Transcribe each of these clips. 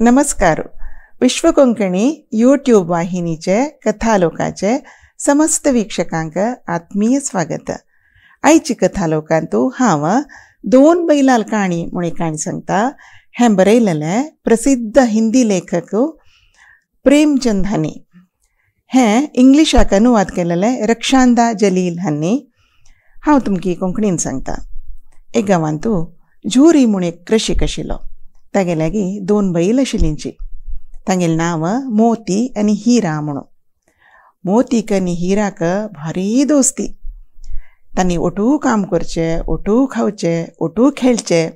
नमस्कार. विश्व कोंकणी यूट्यूब वाहिनीचे कथालोकाचे समस्त वीक्षकांक आत्मीय स्वागत. आयची कथालोकांतू हांव दोन बैलाल काणी म्हूण एक काणी सांगता. हें बरयलेलें प्रसिद्ध हिंदी लेखक प्रेमचंद हांणी. हें इंग्लिशाक अनुवाद केलेलें रक्षांदा जलील हांणी. हांव तुमकां कोंकणीन सांगता. एक गांवांतू झुरी म्हूण एक कृषीक आशिल्लो. तागे लागीं दोन बैल आशिल्लींची. तांगेलें नांव मोती आनी हिरा म्हणून. मोतीक आनी हिराक भारी दोस्ती. तांणी ओटू काम करचें, ओटू खावचें, ओटू खेळचें.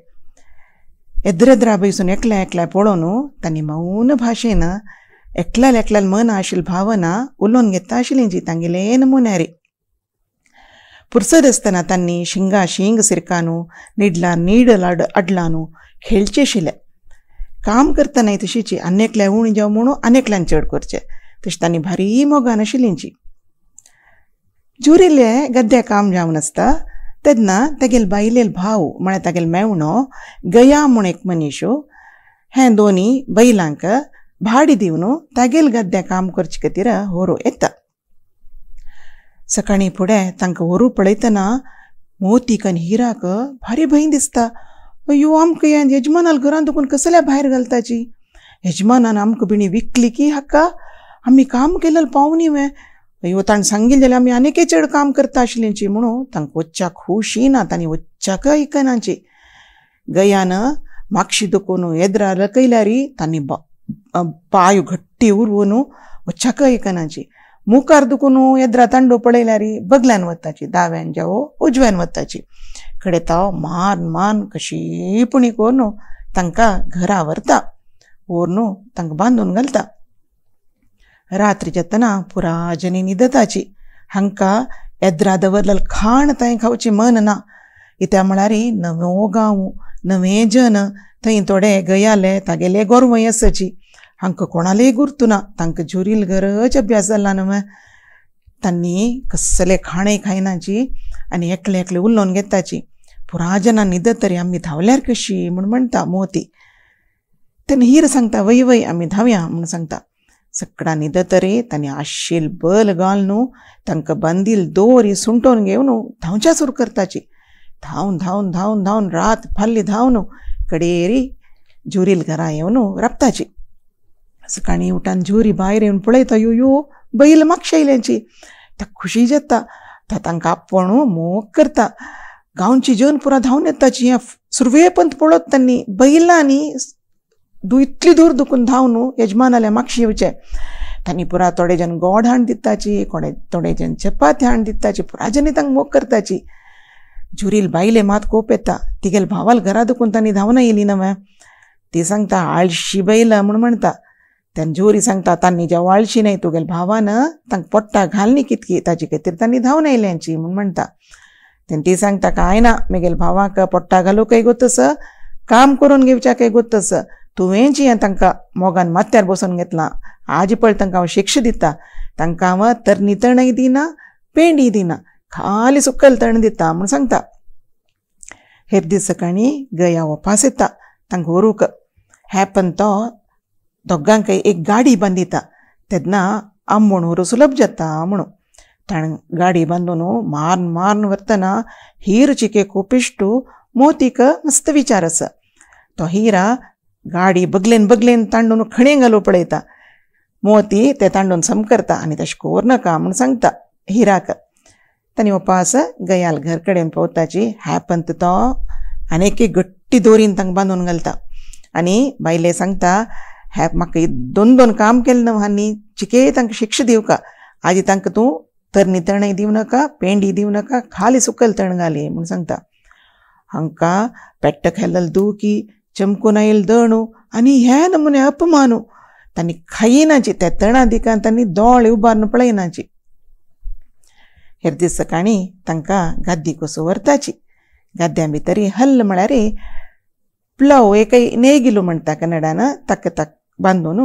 एद्रेद्रा बैसून एकल्या एकल्या पळोवन तांणी मौन भाशेन एकल्या एकल्या मन आशिल्ली भावना उलोवन घेता आशिल्लींची तांगेले नमुन्यारी. पुरसद आसतना तांणी शिंगा शिंग सिरकानू निडला नीड अडलानू खेळचें आशिल्लें. काम करतनाय तशीची आनी एकल्या उणी जावं म्हणून आनी एकल्यान चड करचें. तशें तांणी भारी मोगान आशिल्लींची. जुरिल्लें गद्या काम जावन आसता तेन्ना तागेले बायलेल भाव म्हळ्यार तागेलो मेवणो गया म्हूण एक मनीस हें दोनी बैलांक भाडी दिवन तागेल गद्या काम करचे खातीर व्हरूं येता. सकाळीं फुडें तांकां व्हरूं पळयतना मोतीक आनी हिराक भारी भंय दिसता. अय्यो, आमकां हें यजमानाल घरांत दुखून कसल्या भायर घालताची. यजमानान आमकां बिणी विकली की हाका आमी काम केलें पावनी वे. अय्यो, ताणें सांगिल्लें जाल्यार आमी आनीकय चड काम करता आशिल्लींची म्हणून तांकां वच्चाक खोशी ना. तांणी वच्चाकय आयकनाची. गयान मागशी दुखून येद्रा लकयल्यार तांणी पांय घट्टी उरवून वच्चाकय आयकनाची. मुखार दुखून येद्रा तांडो पळयल्यार बगल्यान वताची, दाव्यान जावो उजव्यान वताची. कडे तो मान मान कशी पुणी करून तांकां घरा व्हरता, व्हरून तांकां बांदून घालता. रात्री जातना पुरा जनी न्हिदताची. हांकां येद्रा दवरलेलें खाण थंय खावचें मन ना. कित्याक म्हळ्यार नवो गांव, नवे जन, थंय थोडे गयाले तागेले गोरवांय आसाची. हांकां कोणालेय गुर्तू ना. तांकां जुरील गरज अभ्यास जाला न्हय. तांणी कसले खाणें खायनाची आनी एकले एकले उलोवन घेताची. पुरा जनां न्हिदत तरी आमी धांवल्यार कशी म्हूण म्हणटा मोती. तेन्ना हीर सांगता, वय वय आमी धांवया म्हूण सांगता. सगळां न्हिदत तरी तांणी आशिल बल घालून तांकां बांदील दोरी सुंटोवन घेवन धांवच्या सुरू करताची. धांवन धांवन धांवन धांवन रात फाल्ली धांवन कडेरी जुरील घरा येवन राबताची. सकाळीं उठान जुरी भायर येवन पळयता, यो यो बैल मागशे येयल्यांची. ता खुशी जाता. ता तांकां आपोवन मोग करता. गांवची जन पुरा धांवन येताची. हें सुरवेपंत पळोत तांणी बैलांनी इतली दूर दुखून धांवन यजमानाल्या मागशी येवचें. तांणी पुरा थोडे जण गोड हाडून दिताची, थोडे जण चपाती हाडून दिताची. पुरा जनी तांकां मोग करताची. जुरील बायले मात कोप येता. तिगेल भावाल घरा दुखून तांणी धांवन येयली न्हय. ती सांगता आळशी बैला म्हूण म्हणटा. तेन्ना जोरी सांगता तांणी जेव आळशी न्हय, तुगेल भावान तांकां पोट्टा घालनी कितकी ताजे खातीर तांणी धांवन आयल्यांची म्हूण म्हणटा. तेन्ना ती सांगता कांय ना, म्हगेल भावाक पोट्टा घालूंकय गोतस, काम करून घेवच्याकय गोतस. तुवें जी हें तांकां मोगान माथ्यार बसोवन घेतलां. आजी पळय तांकां हांव शिक्षा दिता. तांकां हांव तरणी तणय दिना, पेंडी दिना, खाली सुकल तण दिता म्हूण सांगता. हेर दीस सकाळीं गया वपास येता तांकां व्हरूंक. हॅपन तो दोगांकय एक गाडी बांदिता. तेन्ना आंबोण व्हरूं सुलभ जाता म्हणून ताणें गाडी बांदून मारून मारून व्हरतना हीर चिके कोपिश्टू मोतीक मस्त विचार आसा. तो हिरा गाडी बगलेन बगलेन तांडून खणें घालूं पळयता. मोती ते तांडून सम करता आनी तशें करूं नाका म्हूण सांगता हिराक. तांणी वपास गयाल घर कडेन पावताची. हॅपंत तो आनी एक घट्टी दोरीन तांकां बांदून घालता आनी बायले सांगता, हॅप म्हाका दोन दोन काम केलें न्हय हांणी, चिके तांकां शिक्षा दिवका. आजी तांकां तूं तरणी तणय दिवं नाका, पेंडी दिवं नाका, खाली सुकल तण घाली म्हूण सांगता. हांकां पेट्ट खेल्लें दुखी, चमकून आयिल्लें दणू आनी हे नमुने अपमानू. तांणी खायनाची त्या तणा दिकान तांणी दोळे उबारून पळयनाची. हेर दीस सकाळीं तांकां गाद्दी कसो व्हरताची. गाद्यां भितर हल्ल म्हळ्यार प्लव एक नेगिलो म्हणटा कन्नडान, ताका ताक बांदून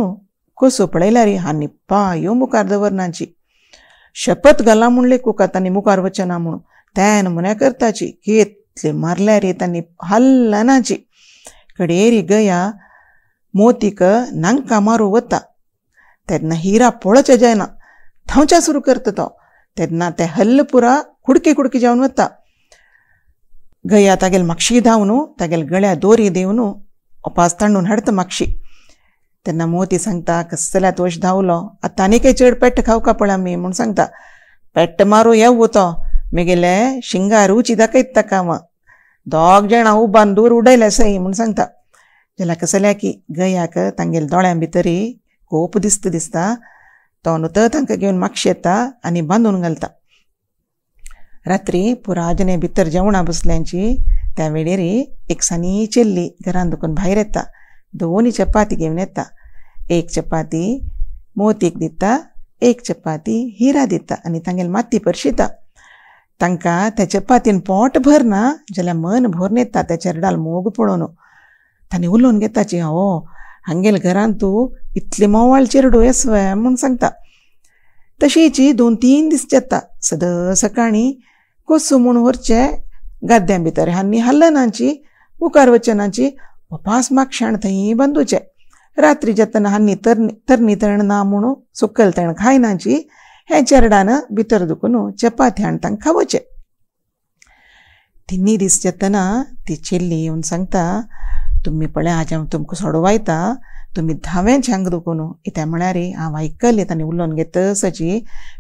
कसो पळयल्यार हांणी पांयो मुखार दवरनाची. शपथ घाला म्हूण लेखूका तांणी मुखार वचना म्हणून त्या नमुन्या करताची. कितले मारल्यार तांणी हल्लनाची. कडेरी गया मोतीक नांका मारू वता तेन्ना हिरा पळोवचें जायना धांवच्या सुरू करता तो तेन्ना ते हल्ल पुरा कुडके कुडके जावन वता. गया तागेल मागशी धांवन तागेल गळ्या दोरी देवन उपास तांडून हाडटा मागशी. तेन्ना मोती सांगता कसल्या तोश धांवलो आतां आनी काय चड पेट्ट खावका पळय आमी म्हूण सांगता. पेट्ट मारू येवू तो मेगेले शिंगा रुची दाखयत ताका हांव दोग जाणां उबान दूर उडयले सई म्हूण सांगता. जाल्यार कसल्या की गयाक तांगेल दोळ्यां भितरी कोप दिसता दिसता तो न्हू तो तांकां घेवन मागशी येता आनी बांदून घालता. रात्री पुराजने भितर जेवणां बसल्यांची त्या वेळेरी एक सानी चेल्ली घरान दुकून भायर येता. दोनी चपाती घेवन येता. एक चपाती मोतीक दिता एक चपाती हिरा दिता आनी तांगेल माती परशिता. तांकां त्या चपातीन पोट भरना जाल्यार मन भरून येता त्या चेरडाल मोग पळोवन. तांणी उलोवन घेताची हो हांगेल घरान तूं इतले मोवाळ चेरडू येसवे म्हूण सांगता. तशीची 2-3 दीस जाता. सदां सकाळीं कोसू म्हूण व्हरचे गाद्यां भितर हांनी हालनाची मुखार वचनाची उपास मागशाण थंय बांदूचे. रात्री जातना हांनी तरणी तण ना म्हणून सुकल तण खायनाची हे चेरडान भितर दुखून चपाती हाण तांकां खावोचे. 3 दीस जातना ती चेल्ली येवन सांगता तुमी पळय आज हांव तुमकां सोडवायता तुमी धांवेंच हांगा दुखून कित्याक म्हळ्यार हांव आयकलें तांणी उलोवन घेतसची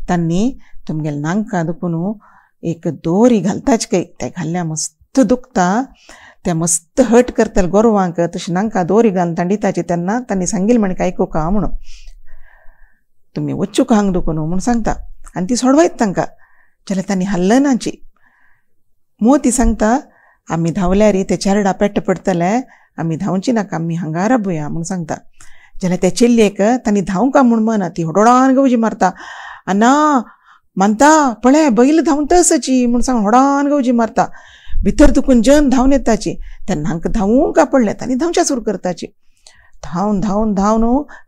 तांणी तुमगेले नांकां दुखून एक दोरी घालताच काय ते घाल्ल्या मस्त दुखता ते मस्त हर्ट करतले गोरवांक तशें नांकां दोरी घालून तांणी दिताची तेन्ना तांणी सांगिल्लें म्हण काय आयकुका म्हणून तुमी वच्चूक हांगा दुखून म्हूण सांगता आनी ती सोडवायत तांकां. जाल्यार तांणी हालनाची. मोती सांगता आमी धांवल्यार ते चेरडा पेट्ट पडटले आमी धांवची नाका आमी हांगा राबुया म्हूण सांगता. जाल्यार त्या चेल्लेक तांणी धांवका म्हूण मना ती होडोडान गवजी मारता आना मानता पळय बैल धांवतसची म्हूण सांग होडान गवजी मारता. भितर दुखून जन धांवन येताची तेन्ना हांकां धांवूंक पडलें तांणी धांवच्या सुरू करताची. धांवन धांवन धांवन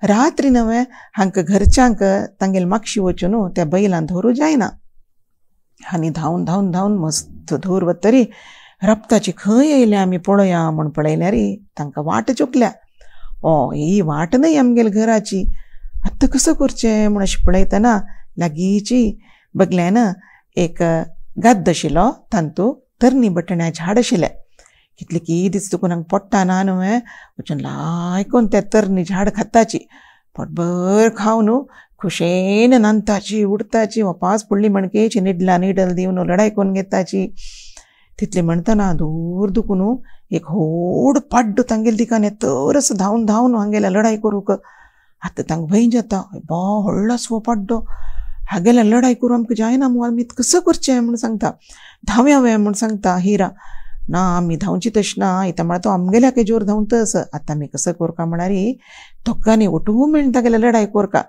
रात्री नवें हांकां घरच्यांक तांगेल मागशी वचून त्या बैलान धरू जायना. आनी धांवन धांवन धांवन मस्त धूर वतरी रप्ताची खंय येयल्या आमी पळोवया म्हूण पळयल्यार तांकां वाट चुकल्या. ओ ही वाट न्हय आमगेल घराची आतां कसो करचें म्हूण अशें पळयतना लागींची बगल्यान एक गाद्द आशिल्लो तांतू तरणी बटण्या झाड आशिल्लें. कितले की दीस दुखून हांगा पोट्टा ना न्हय वचून लायकून त्या तरणी झाड खाताची पोटभर खावन खुशेन नांदताची उडताची वापास पडली म्हणकेची निडला निडल दिवन लडाय करून घेताची. तितले म्हणटना दूर दुखून एक व्हड पाड्डो तांगेले दिकान तर असो धांवन धांवन हांगेल्या लडाय करूंक. आतां तांकां भंय जाता बा व्हडलो असो पाड्डो हागेल्या लडाय करूं आमकां जायना मू आमी कसो करचें म्हूण सांगता. धांवया वे म्हूण सांगता हिरा. ना आमी धांवची तशें ना इत्या म्हळ्यार तो आमगेल्या काय जोर धांवता असो आतां आमी कसो करका म्हळ्यार दोगांनी ओटू मेळून तागेल्या लडाय करका.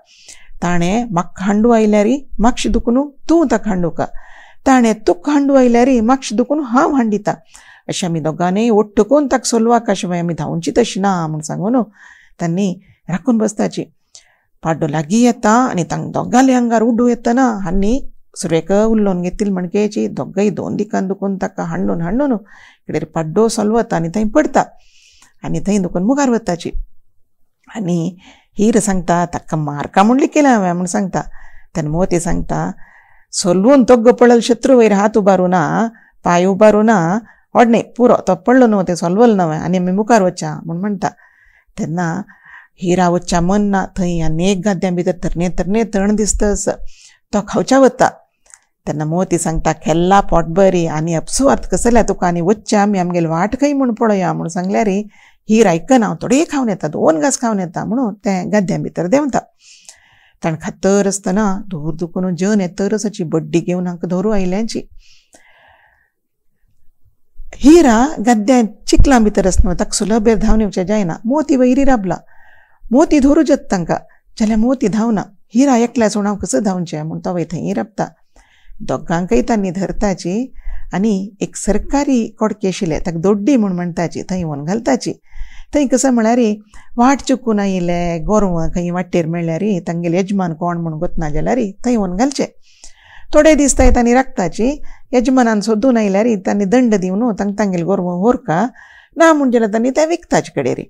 ताणें म्हाका हांडू आयल्यार मागशी दुखून तूं ताका हांडुका ताणें तुका हांडू आयल्यार मागशी दुखून हांव हांडिता अशें आमी दोगांनी ओट्टकून ताका सोलवाक शिवाय आमी धांवची तशी ना म्हूण सांगून तांणी राखून बसताची. पाड्डो लागीं येता आनी तांकां दोगांले आंगार उडू येतना हांणी सुरेक उल्लोवन घेतील म्हणकेची दोगांय दोन दिकान दुखून ताका हांडून हांडून कडेर पाड्डो सोलवता आनी थंय पडटा आनी थंय दुखून मुखार वताची. आनी हीर सांगता ताका मारका म्हणली केलें हांवें म्हूण सांगता. तेन्ना मोती सांगता सोलवून तोग्गो पडल शत्रू वयर हात उबारू ना पांय उबारू ना व्हडने पुरो तो पडलो न्हू तें सोलवल न्हय आनी आमी मुखार वच्या म्हूण म्हणटा. तेन्ना हिरा वच्च्या मन ना थंय आनी एक गाद्यां भितर तरणे तरणे तण दिसता असो तो खावच्या वता. तेन्ना मोती सांगता खेल्ला पोट बरी आनी अपसुवार्थ कसल्या तुका आनी वच्च्या आमी आमगेली वाट खंय म्हूण पळोवया म्हूण सांगल्यार हीर आयकना हांव थोडे खावन येता 2 घास खावन येता म्हणून तें गाद्यां भितर देंवता. ताणें खातर आसतना दूर दुखून जेवन येतरच अशी बड्डी घेवन हांकां धरू आयल्यांची. हिरा गाद्यां चिखलां भितर आसना ताका सुलभेर धांवन येवचें जायना. मोती वयरी राबला मोती धरू जाता तांकां जाल्यार मोती धांवना. हिरा एकल्या सोडून हांव कसो धांवचें म्हूण तो वयर थंय राबता. दोगांकय तांणी धरताची आनी एक सरकारी कोडके आशिल्लें ताका दोड्डी म्हूण म्हणटाची थंय व्हरून घालताची. थंय कसो म्हळ्यार वाट चुकून आयिल्ले गोरवां खंय वाटेर मेळ्ळ्यार तांगेले यजमान कोण म्हूण गोतना जाल्यार थंय व्हरून घालचे. थोडे दीस थंय तांणी राखताची यजमानान सोदून आयल्यार तांणी दंड दिवन तांकां तांगेले गोरवां व्हरका ना म्हूण जाल्यार तांणी तें विकताचे कडेन.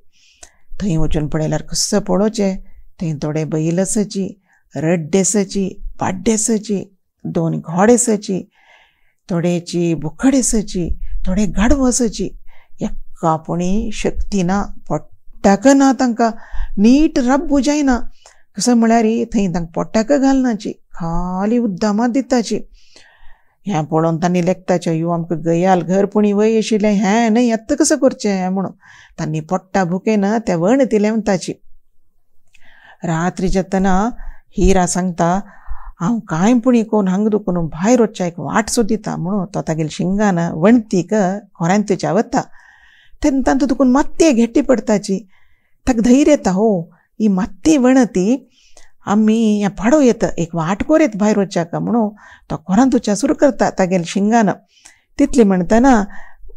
थंय वचून पळयल्यार कसो पळोवचें, थंय थोडे बैल आसाची, रड्डे आसाची, पाड्डे आसाची, 2 घोडे आसाची, थोडेची बोकड आसाची, थोडे गाडवो आसाची. एका पुणी शक्ती ना, पोट्टाक ना, तांकां नीट रब्बू जायना. कसो म्हळ्यार थंय तांकां पोट्टाक घालनाची, खाली उद्दां मात दिताची. हें पळोवन तांणी लेखताचें, अयो आमकां गयाल घर पुणी वय आशिल्लें हें न्हय, आतां कसो करचें म्हणून तांणी पोट्टा भुकेन त्या वणती लेंवताची. रात्री जातना हिरा सांगता, हांव कांय पुणी कोण हांगा दुखून भायर वचच्या एक वाट सोदिता म्हणून तो तागेले शिंगान वणतीक कोरांतच्या वता. तेन्ना तांतूं दुखून मातये घेटी पडटाची. ताका धैर्य येता, हो ही मातये वणती आमी ह्या पाडो येता, एक वाट कोर येता भायर वचच्याक म्हणून तो कोरांतुच्या सुरू करता तागेले शिंगान. तितली म्हणटना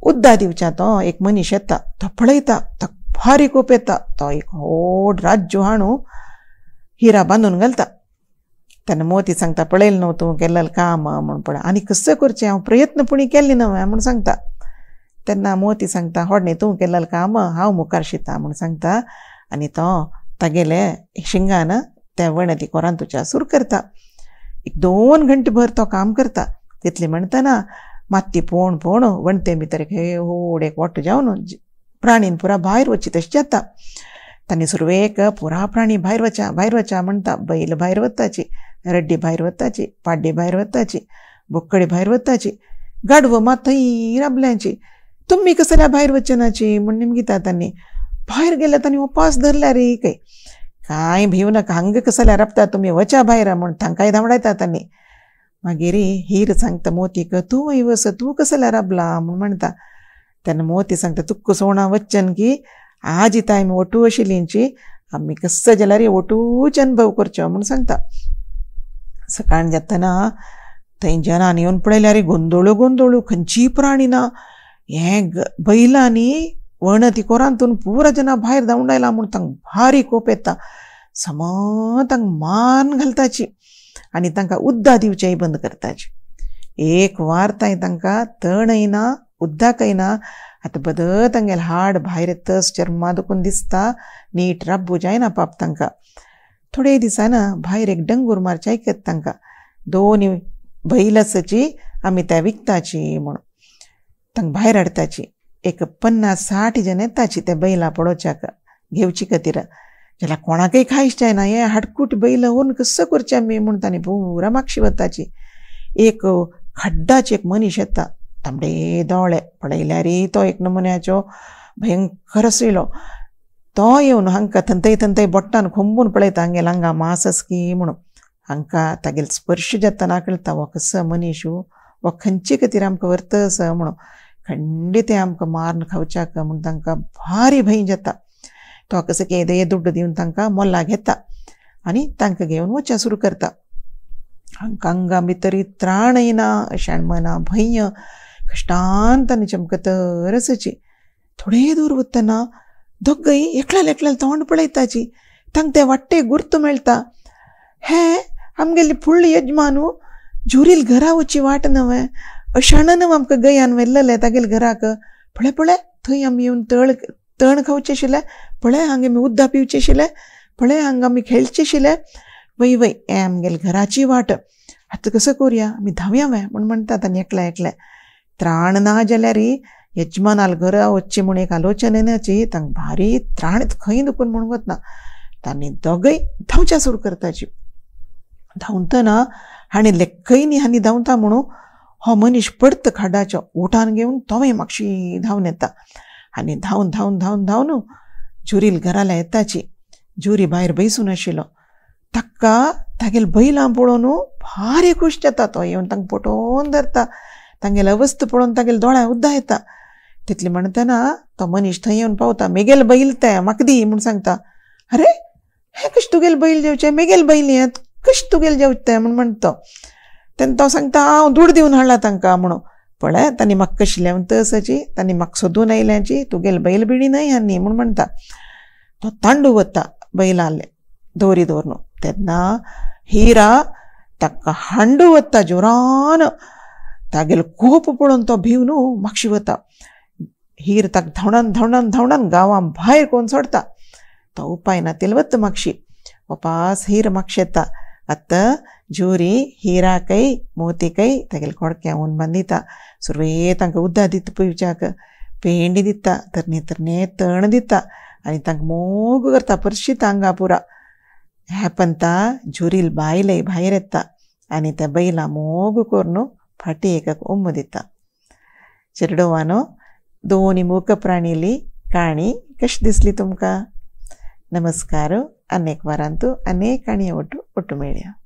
उद्दा दिवच्या तो एक मनीस येता, तो पळयता, तो भारी कोप येता. तो एक व्हड राज्य हाणू हिरा बांदून घालता. तेन्ना मोती सांगता, पळयलें न्हू तूं केल्लें काम म्हूण पळय, आनी कसो करचें हांव प्रयत्न पुणी केल्ले न्हय म्हूण सांगता. तेन्ना मोती सांगता, होडणे तूं केल्लें काम हांव मुखार शिता म्हूण सांगता. आनी तो तागेले शिंगान त्या वणती कोरांतुच्या सुरू करता. एक 2 घंटे भर तो काम करता. तितली म्हणटना मातती पोण पोण वणते भितर हे व्हड एक वाटो जावन प्राणीन पुरा भायर वचची तशें जाता. तांणी सुरवेक पुरा प्राणी भायर वचा भायर वचा म्हणटा. बैल भायर वताची, रड्डी भायर वताची, पाड्डी भायर वताची, बोकडी भायर वताची, गाडवो मात थंय राबल्यांची. तुमी कसल्या भायर वचनाची म्हूण निमगिता. तांणी भायर गेल्या तांणी उपास धरल्या रे काय कांय भिव नाका, हांगा कसल्या राबता तुमी वचा भायर म्हूण तांकांय धांवडायता तांणी. मागीर हीर सांगता मोतीक, तूं वय वस, तूं कसल्या राबला म्हूण म्हणटा. तेन्ना मोती सांगता, तुका सोणा वचन की आज इतां आमी ओटू आशिल्लींची, आमी कसो जाल्यार ओटूच अनुभव करचो म्हूण सांगता. सकाळ जातना थंय जनान येवन पळयल्यार गोंदोळू गोंदोळू, खंयचीय प्राणी ना. हें बैलांनी वणती कोरांतून पुरा जना भायर धांवडायला म्हूण तांकां भारी कोप येता. सम तांकां मान घालताची आनी तांकां उद्दां दिवचेंय बंद करताची. एक वार तांय तांकां तणय ना, उद्दाकय ना. आतां बदल तांगेलें हाड भायर येतस चर्मा दुखून दिसता, नीट राब्बू जायना पाप तांकां. थोडे दिसाना भायर एक डंगूर मारचे आयकत तांकां, 2 बैल आसाची आमी त्या विकताची म्हणून तांकां भायर हाडटाची. एक 50-60 जण येताची त्या बैलां पळोवच्याक घेवची खातीर. जाल्यार कोणाकय खायच जायना, हे हाडकूट बैल व्हरून कसो करचें आमी म्हूण तांणी पुरा मागशी वताची. एक खड्डाची एक मनीस येता, तांबडे दोळे, पळयल्यार तो एक नमुन्याचो भयंकर आशिल्लो. तो येवन हांकां थंय थंय बोट्टान खोंबून पळयता, हांगेले हांगा मांस आसा की म्हणून. हांकां तागेलो स्पर्श जातना कळटा हो कसो मनीस, हो खंयचे खातीर आमकां व्हरता आसा म्हणून. खंडीत आमकां मारून खावच्याक म्हूण तांकां भारी भंय जाता. तो कसो केदे दुड्ड दिवन तांकां मोला घेता आनी तांकां घेवन वचचें सुरू करता. हांकां आंगा भितर त्राण येना, अशें मना भंय कश्टान तांणी चमकतर आसाची. थोडे दूर वतना दोगय एकल्यान एकल्यान तोंड पळयताची. तांकां ते वाट्टे गुर्त मेळटा, हें आमगेली फुडली यजमानू जुरील घरा वचची वाट न्हय, अशाणन आमकां गयान व्हेल्लें तागेले घराक. पळय पळय थंय आमी येवन तण खावचें आशिल्लें, पळय हांगा आमी उद्दां पिवचें आशिल्लें, पळय हांगा आमी खेळचें आशिल्लें. वय वय हें आमगेले घराची वाट, आतां कसो करुया आमी धांवया वे म्हूण म्हणटा तांणी एकल्या एकलें. त्राण ना जाल्यार यजमानाल घरा वचचें म्हूण एक आलोचन येनाची, तांकां भारी त्राण खंय दुखून म्हूण वतना तांणी दोगय धांवच्या सुरू करताची. धांवतना हांणी लेखय न्ही हांणी धांवता म्हणून हो मनीस पडत खाडाचो ओठान घेवन तोवूय मातशी धांवन येता. आनी धांवन धांवन धांवन धांवन जुरील घराला येताची. जुरी भायर बैसून आशिल्लो. ताका तागेले बैलां पळोवन भारी खूश जाता. तो येवन तांकां पटोवन धरता, तांगेले अवस्था पळोवन तागेले दोळ्यां उद्दां येता. तितलें म्हणटना तो मनीस थंय येवन पावता. मेगेले बैल ते म्हाका दी म्हूण सांगता. अरे हें कशें तुगेले बैल जेवचें, मेगेले बैल हें कशें तुगेले जेवचें तें म्हूण म्हणटा तो. तेन्ना तो सांगता हांव दुड दिवन हाडला तांकां म्हणून. पळय तांणी म्हाका कशी लेंवता आसाची, तांणी म्हाका सोदून आयल्याची, तुगेले बैल बिणी न्हय हांणी म्हूण म्हणटा. तो तांडू वता बैलाले दोरी दवरून. तेन्ना हिरा ताका हांडू वता जोरान. तागेलो कोप पळोवन तो भिवन मागशी वता. हीर ताका धांवडान धांवडान धांवडान गांवां भायर कोण सोडटा. तो उपाय ना तेलवत्त मागशी वापास हीर मागशेता. आतां ज्युरी हिराकय मोतीकय तागेले कोडक्या हून बांदिता. सुरवे तांकां उदक दिता पिवच्याक, पेंडी दिता, तरणे तरणे तण दिता आनी तांकां मोग करता परशीता आंगा पुरा. ह्या पंता ज्युरील बायलय भायर येता आनी त्या बैला मोग करून फाटी एकाक उम्म दिता. चेडवानो दोनी मूक प्राणीली काणी कशी दिसली तुमकां? नमस्कार. अनेक वारांतू अनेक काणये ಒಟ್ಟು ಒಟ್ಟು ಮೇಳ್ಯ.